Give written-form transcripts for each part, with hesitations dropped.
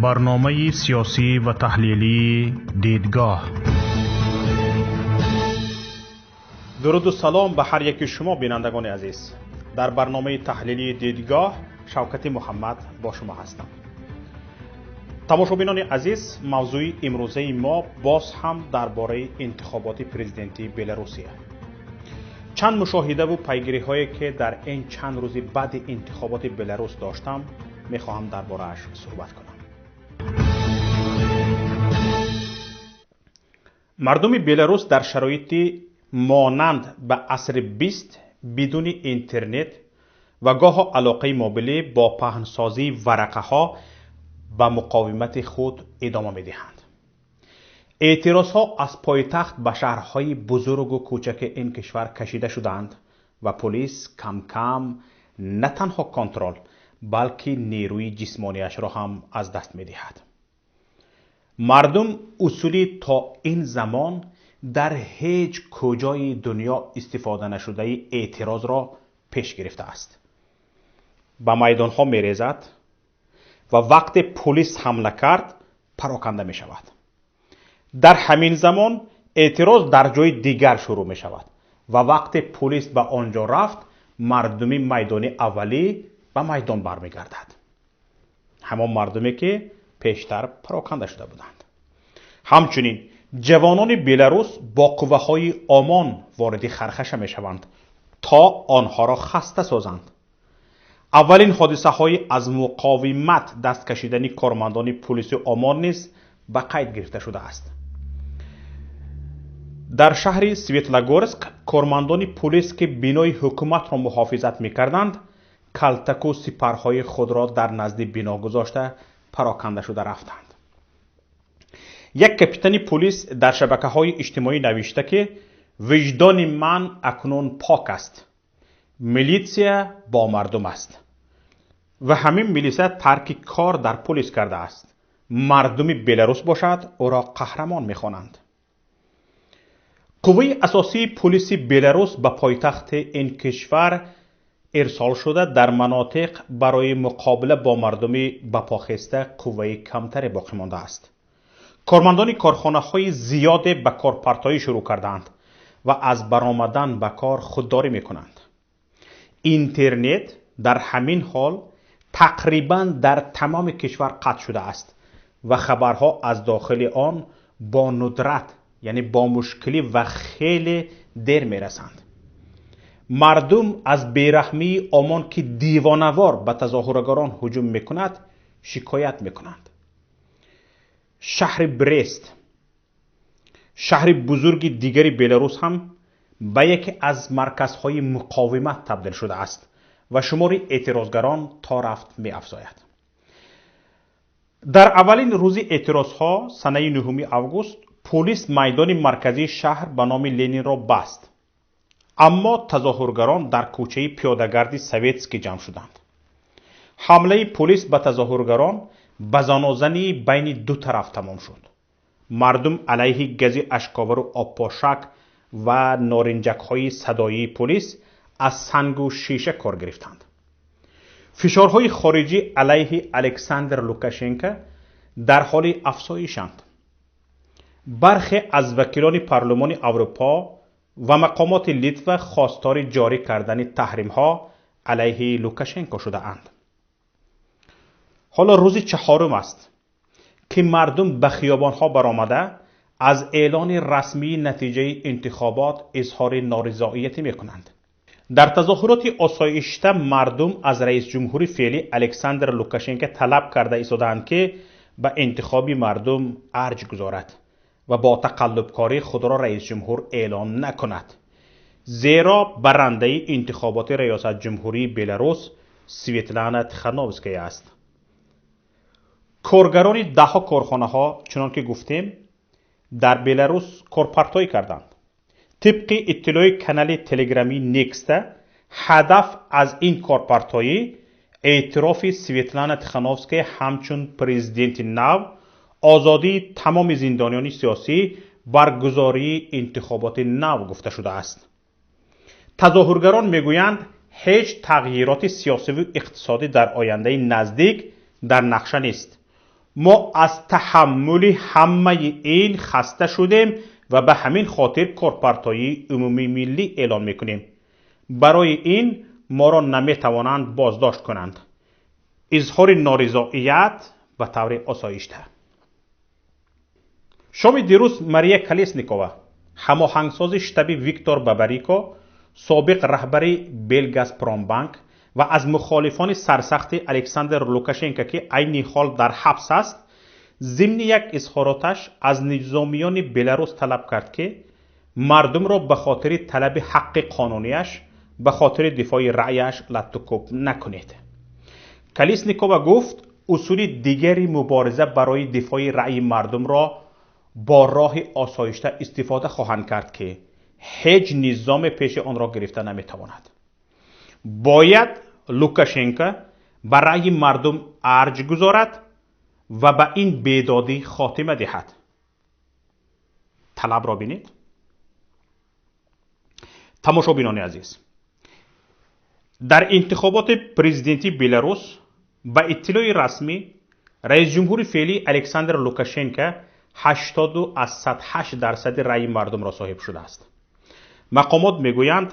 Барномаи сиёсӣ ва таҳлилии «Дидгоҳ». Дуруду салом ба ҳар яки шумо, бинандагони азиз. Дар барномаи таҳлилии «Дидгоҳ» Шавкати Муҳаммад бо шумо ҳастам. Тамошобинони азиз, мавзӯи имрӯзаи мо боз ҳам дар бораи интихоботи президентии Беларусия. Чанд мушоҳидаву пайгириҳое, ки дар ин чанд рӯзи баъди интихоботи Беларус доштам, мехоҳам дар борааш суҳбат кунам. Мардуми Беларус дар шароити монанд ба асри 20, бидуни интернет ва гоҳо алоқаи мобилӣ, бо паҳнсозии варақаҳо ба муқовимати худ идома медиҳанд. Эътирозҳо аз пойтахт ба шаҳрҳои бузургу кӯчаки ин кишвар кашида шудаанд ва полис кам-кам на танҳо контрол, балки нерӯи ҷисмонияшро ҳам аз даст медиҳад. Мардум усули то ин замон дар ҳеҷ куҷои дунё истифода нашудаи эътирозро пеш гирифтааст. Ба майдонҳо мерезад ва вақте полис ҳамла кард, пароканда мешавад. Дар ҳамин замон эътироз дар ҷои дигар шурӯъ мешавад ва вақте полис ба он ҷо рафт, мардуми майдони аввалӣ ба майдон бармегардад, ҳамон мардуме, ки пештар пароканда шуда буданд. Ҳамчунин ҷавонони Беларус бо қувваҳои ОМОН вориди хархаша мешаванд, то онҳоро хаста созанд. Аввалин ҳодисаҳои аз муқовимат даст кашидани кормандони пулиси ОМОН низ ба қайд гирифта шудааст. Дар шаҳри Светлогорск кормандони пулис, ки бинои ҳукуматро муҳофизат мекарданд, калтаку сипарҳои худро дар назди бино гузошта, пароканда шуда рафтанд. Як капитани пулис дар шабакаҳои иҷтимоӣ навишта, ки виҷдони ман акнун пок аст, милитсия бо мардум аст, ва ҳамин милиса тарки кор дар пулис кардааст. Мардуми Беларус бошад, ӯро қаҳрамон мехонанд. Қувваи асосии пулиси Беларус ба пойтахти ин кишвар ирсол шуда, дар манотиқ барои муқобила бо мардуми бапохеста қувваи камтаре боқӣ мондааст. Кормандони корхонаҳои зиёде ба корпартоӣ шурӯъ кардаанд ва аз баромадан ба кор худдорӣ мекунанд. Интернет дар ҳамин ҳол тақрибан дар тамоми кишвар қатъ шудааст ва хабарҳо аз дохили он бо нудрат, яъне бо мушкилӣ ва хеле дер мерасанд. Мардум аз бераҳмии ОМОН, ки дивонавор ба тазоҳургарон ҳуҷум мекунад, шикоят мекунанд. Шаҳри Брест, шаҳри бузурги дигари Беларус, ҳам ба яке аз марказҳои муқовимат табдил шудааст ва шумори эътирозгарон то рафт меафзояд. Дар аввалин рӯзи эътирозҳо, санаи 9 август, пулис майдони марказии шаҳр ба номи Ленинро баст, аммо тазоҳургарон дар кӯчаи пиёдагарди Советский ҷамъ шуданд. Ҳамлаи пулис ба тазоҳургарон ба занозании байни ду тараф тамом шуд. Мардум алайҳи гази ашковару обпошак ва норинҷакҳои садоии пулис аз сангу шиша кор гирифтанд. Фишорҳои хориҷӣ алайҳи Александр Лукашенко дар ҳоли афзоишанд. Бархе аз вакилони Парлумони Аврупо ва мақомоти Литва хостори ҷорӣ кардани таҳримҳо алайҳи Лукашенко шудаанд. Ҳоло рӯзи чаҳорум аст, ки мардум ба хиёбонҳо баромада, аз эълони расмии натиҷаи интихобот изҳори норизоиятӣ мекунанд. Дар тазоҳуроти осоишта мардум аз раисҷумҳури феълӣ Александр Лукашенко талаб карда истодаанд, ки ба интихоби мардум арҷ гузорад ва бо тақаллубкорӣ худро раисҷумҳур эълон накунад, зеро барандаи интихоботи раёсатҷумҳурии Беларус Светлана Тихановская аст. Коргарони даҳҳо корхонаҳо, чунон ки гуфтем, дар Беларус корпартоӣ карданд. Тибқи иттилои канали телеграмии Некста, ҳадаф аз ин корпартоӣ эътирофи Светлана Тихановская ҳамчун президенти нав, озодии тамоми зиндониёни сиёсӣ, баргузории интихоботи нав гуфта шудааст. Тазоҳургарон мегӯянд, ҳеҷ тағйироти сиёсиву иқтисодӣ дар ояндаи наздик дар нақша нест. мо аз таҳаммули ҳамаи ин хаста шудем ва ба ҳамин хотир корпартоии умумимиллӣ эълон мекунем. Барои ин моро наметавонанд боздошт кунанд. Изҳори норизоият ба таври осоишта. Шоми дирӯз Мария Колесникова, ҳамоҳангсози штаби Виктор Бабарико, собиқ раҳбари Белгазпромбанк ва аз мухолифони сарсахти Александр Лукашенко, ки айни ҳол дар ҳабс аст, зимни як изҳороташ аз низомиёни Беларус талаб кард, ки мардумро ба хотири талаби ҳаққи қонунияш, ба хотири дифои раъяш латтукӯб накунед. Колесникова гуфт, усули дигари мубориза барои дифои раъйи мардумро бо роҳи осоишта истифода хоҳанд кард, ки ҳеҷ низоме пеши онро гирифта наметавонад. Бояд Лукашенко ба раъйи мардум арҷ гузорад ва ба ин бедодӣ хотима диҳад. Талабро бинед. Тамошобинони азиз, дар интихоботи президентии Беларус ба иттилои расмӣ раисҷумҳури феълӣ Александр Лукашенко 80,8% раъйи мардумро соҳиб шудааст. Мақомот мегӯянд,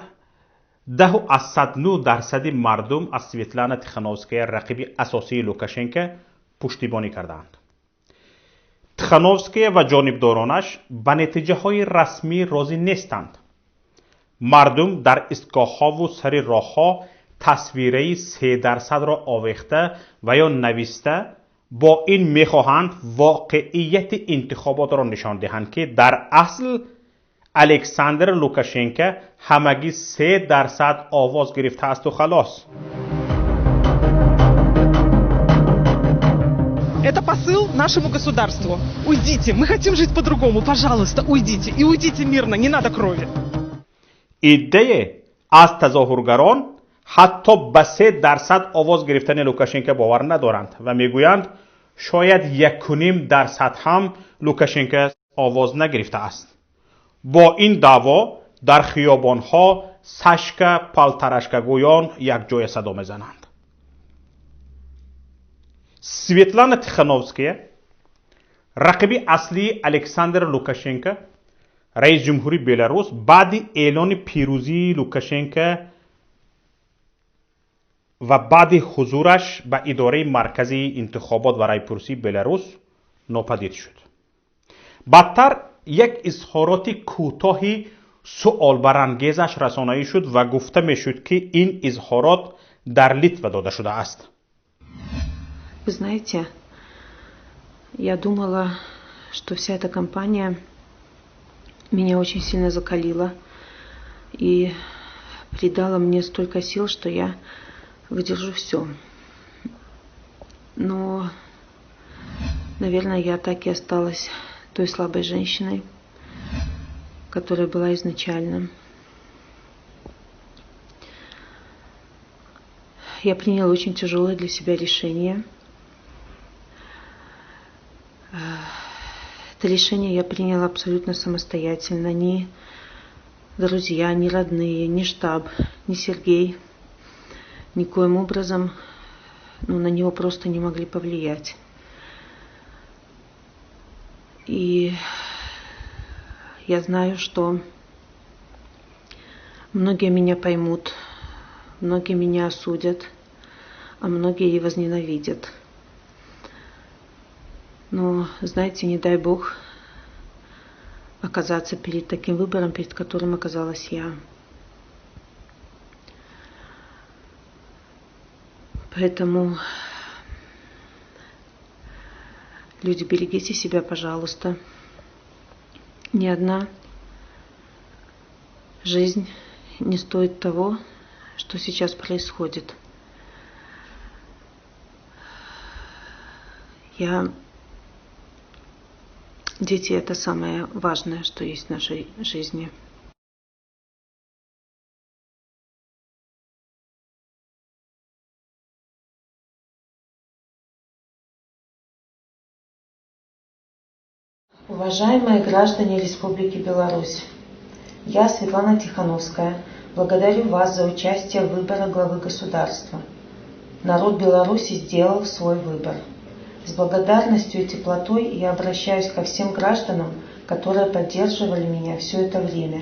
10,9% мардум аз Светлана Тихановская, рақиби асосии Лукашенко, пуштибонӣ кардаанд. Тихановская ва ҷонибдоронаш ба натиҷаҳои расмӣ розӣ нестанд. Мардум дар истгоҳҳову сари роҳҳо тасвираи 3%-ро овехта ва ё нависта бо ин мехоҳанд воқеияти интихоботро нишон диҳанд, ки дар асл Александр Лукашенко ҳамагӣ 3% овоз гирифтаасту халос. Это посыл нашему государству. Уйдите, мы хотим жить по-другому, пожалуйста, уйдите. И уйдите мирно, не надо крови. Иддае аз тазоҳургарон ҳатто ба 3% овоз гирифтани Лукашенко бовар надоранд ва мегӯянд, шояд 1,5% ҳам Лукашенко овоз нагирифтааст. Бо ин даъво дар хиёбонҳо сашка палтарашкагӯён якҷоя садо мезананд. Светлана Тихановская, рақиби аслии Александр Лукашенко, раис ҷумҳури Беларус, баъди эълони пирӯзии Лукашенко ва баъди ҳузураш ба идораи марказии интихобот ва райпурсии Беларус нопадид шуд. Баъдтар як изҳороти кӯтоҳи суолбарангезаш расонаӣ шуд ва гуфта мешуд, ки ин изҳорот дар Литва дода шудааст. Вы знаете, я думала, что вся эта кампания меня очень сильно закалила и придала мне столько сил, что я выдержу все. Но, наверное, я так и осталась той слабой женщиной, которая была изначально. Я приняла очень тяжелое для себя решение. Это решение я приняла абсолютно самостоятельно. Ни друзья, ни родные, ни штаб, ни Сергей никоим образом, на него просто не могли повлиять. И я знаю, что многие меня поймут, многие меня осудят, а многие и возненавидят. Но, знаете, не дай Бог оказаться перед таким выбором, перед которым оказалась я. Поэтому, люди, берегите себя, пожалуйста. Ни одна жизнь не стоит того, что сейчас происходит. Дети — это самое важное, что есть в нашей жизни. Уважаемые граждане Республики Беларусь, я, Светлана Тихановская, благодарю вас за участие в выборах главы государства. Народ Беларуси сделал свой выбор. С благодарностью и теплотой я обращаюсь ко всем гражданам, которые поддерживали меня все это время.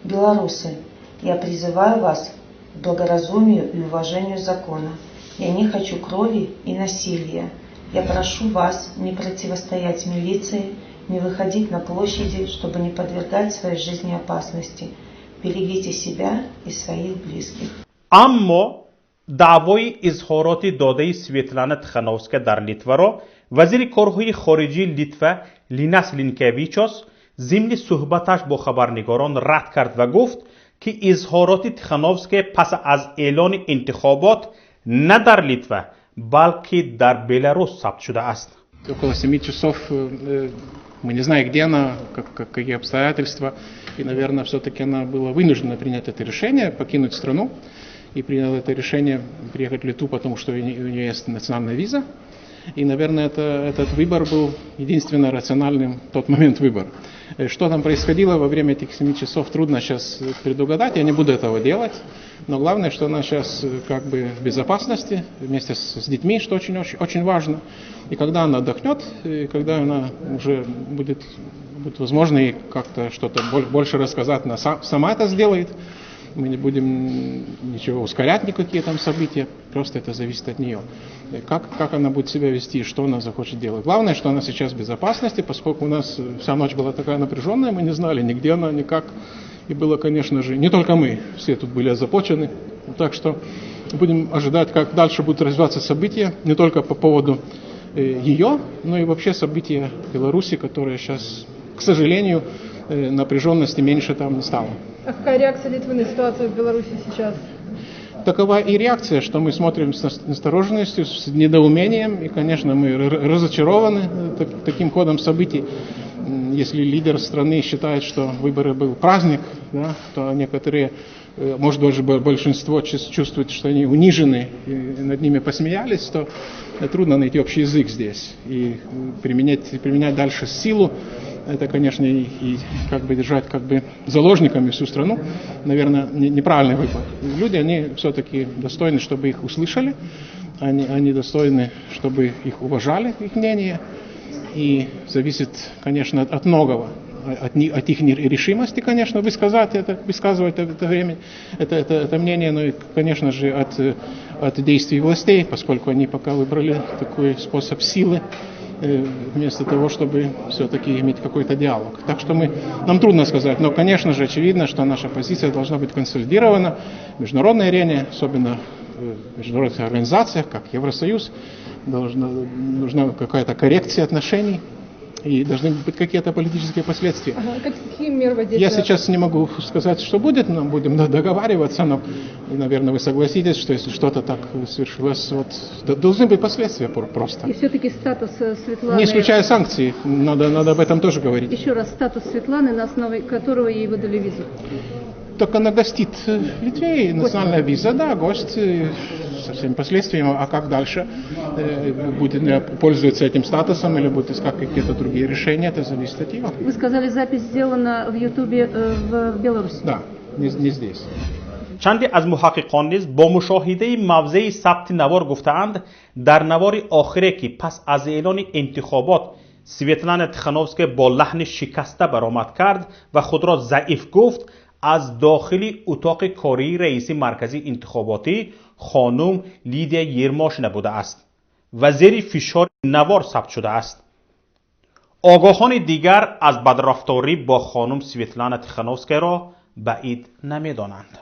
Белорусы, я призываю вас к благоразумию и уважению закона. Я не хочу крови и насилия. Я прошу вас не противостоять милиции, не выходить на площади, чтобы не подвергать своей жизни опасности. Берегите себя и своих близких. Аммо даъвои изҳороти додаи Светлана Тихановская дар Литваро вазири корҳои хориҷии Литва Линас Линкевичос зимни суҳбаташ бо хабарнигорон рад кард ва гуфт, ки изҳороти Тихановская пас аз эълони интихобот на дар Литва, балки дар Беларус сабт шудааст. Около 7 часов мы не знаем, где она, какие обстоятельства. И, наверное, все-таки она была вынуждена принять это решение, покинуть страну. И приняла это решение приехать в Литву, потому что у нее есть национальная виза. И, наверное, этот выбор был единственно рациональным в тот момент выбор. Что там происходило во время этих 7 часов, трудно сейчас предугадать, я не буду этого делать. Но главное, что она сейчас как бы в безопасности, вместе с детьми, что очень-очень очень важно. И когда она отдохнет, и когда она уже будет возможно ей как-то что-то больше рассказать, она сама это сделает. Мы не будем ничего ускорять, никакие там события, просто это зависит от нее. Как она будет себя вести, что она захочет делать. Главное, что она сейчас в безопасности, поскольку у нас вся ночь была такая напряженная, мы не знали, нигде она, никак. И было, конечно же, не только мы, все тут были озабочены. Так что будем ожидать, как дальше будут развиваться события, не только по поводу ее, но и вообще события в Беларуси, которые сейчас, к сожалению, напряженности меньше там не стало. А какая реакция Литвы на ситуацию в Беларуси сейчас? Такова и реакция, что мы смотрим с настороженностью, с недоумением, и, конечно, мы разочарованы таким ходом событий. Если лидер страны считает, что выборы был праздник, да, то некоторые, может даже большинство чувствует, что они унижены и над ними посмеялись, то трудно найти общий язык здесь. И применять дальше силу, это, конечно, и как бы держать как бы заложниками всю страну, наверное, неправильный выбор. Люди, они все-таки достойны, чтобы их услышали, они достойны, чтобы их уважали, их мнение. И зависит, конечно, от многого, от их решимости, конечно, высказать это, высказывать это время, это мнение, но и, конечно же, от действий властей, поскольку они пока выбрали такой способ силы, вместо того, чтобы все-таки иметь какой-то диалог. Так что нам трудно сказать, но, конечно же, очевидно, что наша позиция должна быть консолидирована в международной арене, особенно в международных организациях, как Евросоюз, нужна какая-то коррекция отношений и должны быть какие-то политические последствия. Ага, какие меры воздействия? Я сейчас не могу сказать, что будет, но будем договариваться, но, наверное, вы согласитесь, что если что-то так свершилось, вот, должны быть последствия просто. И все-таки статус Светланы... Не исключая санкции, надо об этом тоже говорить. Еще раз, статус Светланы, на основе которого ей выдали визу. Так она гостит в Литве, национальная виза, да, гость со всеми последствиями, а как дальше будет пользоваться этим статусом или будет искать какие-то другие решения, это зависит от нее. Вы сказали, запись сделана в Ютубе в Беларуси. Да, не здесь. Чанде аз муҳаққиқон низ бо мушоҳидаи мавзеи сабти навор гуфтаанд, дар навори охире, ки пас аз эълони интихобот Светлана Тихановская бо лаҳни шикаста баромад кард ва худро заиф гуфт, аз дохили утоқи кории раиси марказии интихоботӣ хонум Лидия Ермошина будааст ва зери фишори навор сабт шудааст. Огоҳони дигар аз бадрафторӣ бо хонум Светлана Тихановскаяро баид намедонанд.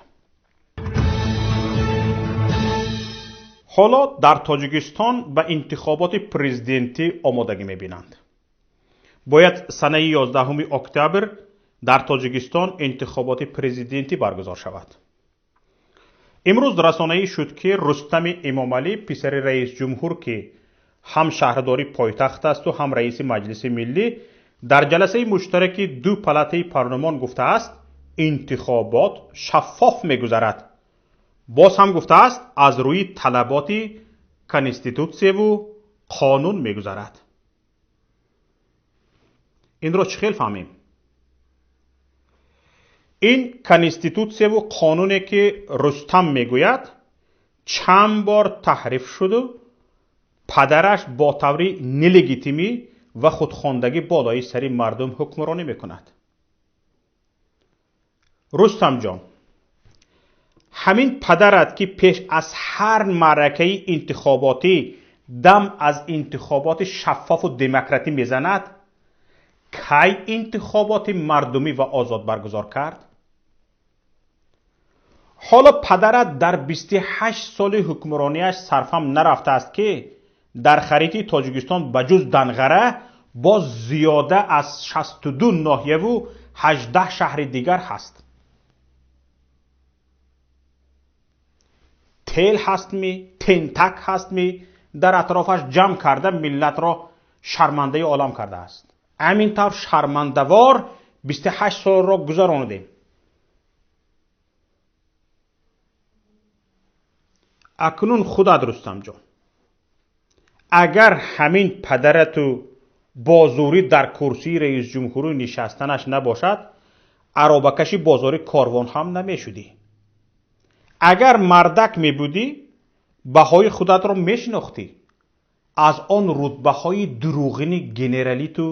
Ҳоло дар Тоҷикистон ба интихоботи президентӣ омодагӣ мебинанд. Бояд санаи 11 октябр дар Тоҷикистон интихоботи президентӣ баргузор шавад. Имрӯз расонаӣ шуд, ки Рустами Эмомалӣ, писари раисҷумҳур, ки ҳам шаҳрдори пойтахт асту ҳам раиси Маҷлиси миллӣ, дар ҷаласаи муштараки ду палатаи парлумон гуфтааст, интихобот шаффоф мегузарад. Боз ҳам гуфтааст, аз рӯи талаботи конститутсияву қонун мегузарад. Инро чӣ хел фаҳмем? Ин конститутсияву қонуне, ки Рустам мегӯяд, чанд бор таҳриф шуду падараш бо таври нелегитимӣ ва худхондагӣ болои сари мардум ҳукмронӣ мекунад. Рустамҷон, ҳамин падарат ки пеш аз ҳар маъракаи интихоботӣ дам аз интихоботи шаффофу демократӣ мезанад, кай интихоботи мардумӣ ва озод баргузор кард? Ҳоло падарат дар 28 соли ҳукмронияш сарфам нарафтааст, ки дар харитаи Тоҷикистон ба ҷуз Данғара боз зиёда аз 62 ноҳияву 18 шаҳри дигар ҳаст. Тел ҳастми, тентак ҳастми, дар атрофаш ҷамъ карда миллатро шармандаи олам кардааст. Ҳамин тавр шармандавор 28 солро гузаронидем. Акнун худат, Рустамҷон, агар ҳамин падарату бо зӯрӣ дар курсии раисҷумҳурӣ нишастанаш набошад, аробакаши бозори Корвон ҳам намешудӣ. Агар мардак мебудӣ, баҳои худатро мешинохтӣ. Аз он рутбаҳои дурӯғини генералиту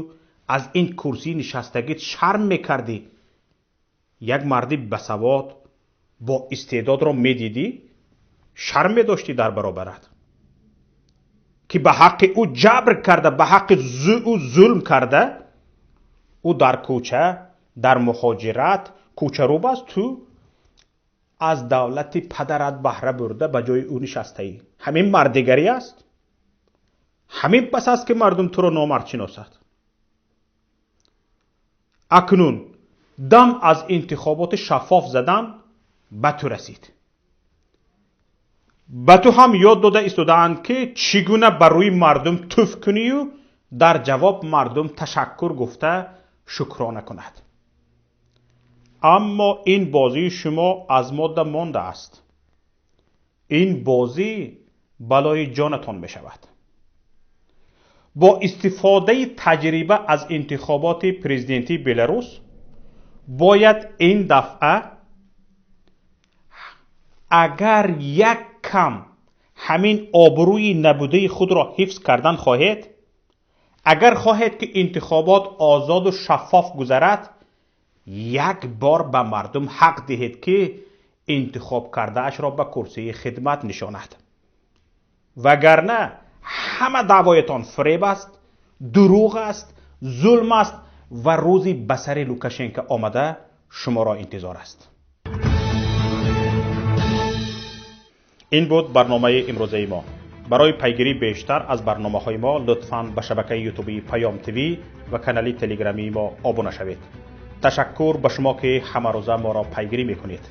аз ин курсии нишастагит шарм мекардӣ. Як марди басавод бо истеъдодро медидӣ, шарм медоштӣ дар баробарат, ки ба ҳаққи ӯ ҷабр карда, ба ҳаққи ӯ зулм карда, ӯ дар кӯча, дар муҳоҷират кӯчарӯб аст, ту аз давлати падарат баҳра бурда ба ҷои ӯ нишастаӣ. Ҳамин мардигарӣ аст? Ҳамин пас аст ки мардум туро номард шиносад. Акнун дам аз интихоботи шаффоф задан ба ту расид. Ба ту ҳам ёд дода истодаанд, ки чӣ гуна ба рӯи мардум туф кунию дар ҷавоб мардум ташаккур гуфта шукрона кунад. Аммо ин бозии шумо аз модда мондааст. Ин бозӣ балои ҷонатон мешавад. Бо истифодаи таҷриба аз интихоботи президентии Беларус бояд ин дафъа агар як кам ҳамин обрӯи набудаи худро ҳифз кардан хоҳед, агар хоҳед ки интихобот озоду шаффоф гузарад, як бор ба мардум ҳақ диҳед, ки интихоб кардаашро ба курсии хидмат нишонад. Вагарна ҳама даъвоятон фиреб аст, дурӯғ аст, зулм аст ва рӯзи ба сари Лукашенко омада шуморо интизор аст. Ин буд барномаи имрӯзаи мо. Барои пайгирии бештар аз барномаҳои мо лутфан ба шабакаи ютубии Паём ТВ ва канали телеграмии мо обуна шавед. Ташаккур ба шумо, ки ҳамарӯза моро пайгирӣ мекунед.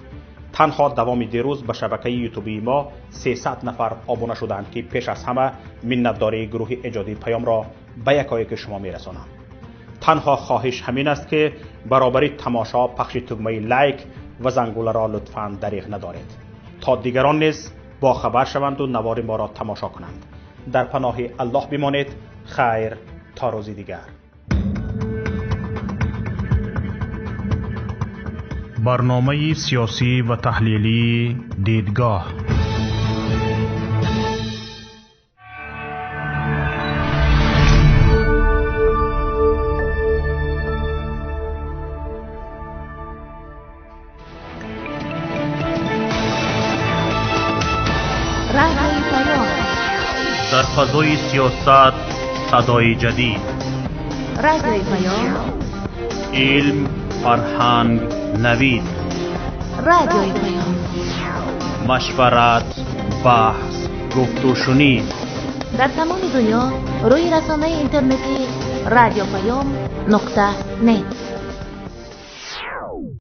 Танҳо давоми дирӯз ба шабакаи ютубии мо 300 нафар обуна шуданд, ки пеш аз ҳама миннатдории гурӯҳи эҷодии Паёмро ба якояки шумо мерасонам. Танҳо хоҳиш ҳамин аст, ки баробари тамошо пахши тугмаи лайк ва зангуларо лутфан дариғ надоред, то дигарон низ бохабар шаванду навори моро тамошо кунанд. Дар паноҳи Аллоҳ бимонед. Хайр, то рӯзи дигар. Барномаи сиёсӣ ва таҳлилии Дидгоҳ. Дар фазои сиёсат садои ҷадид. Радиои Паём. Илм, фарҳанг, навид. Радиои Паём. Машварат, баҳс, гуфтушунид. Дар тамоми дунё рӯи расонаи интернетии радиопаём.нет.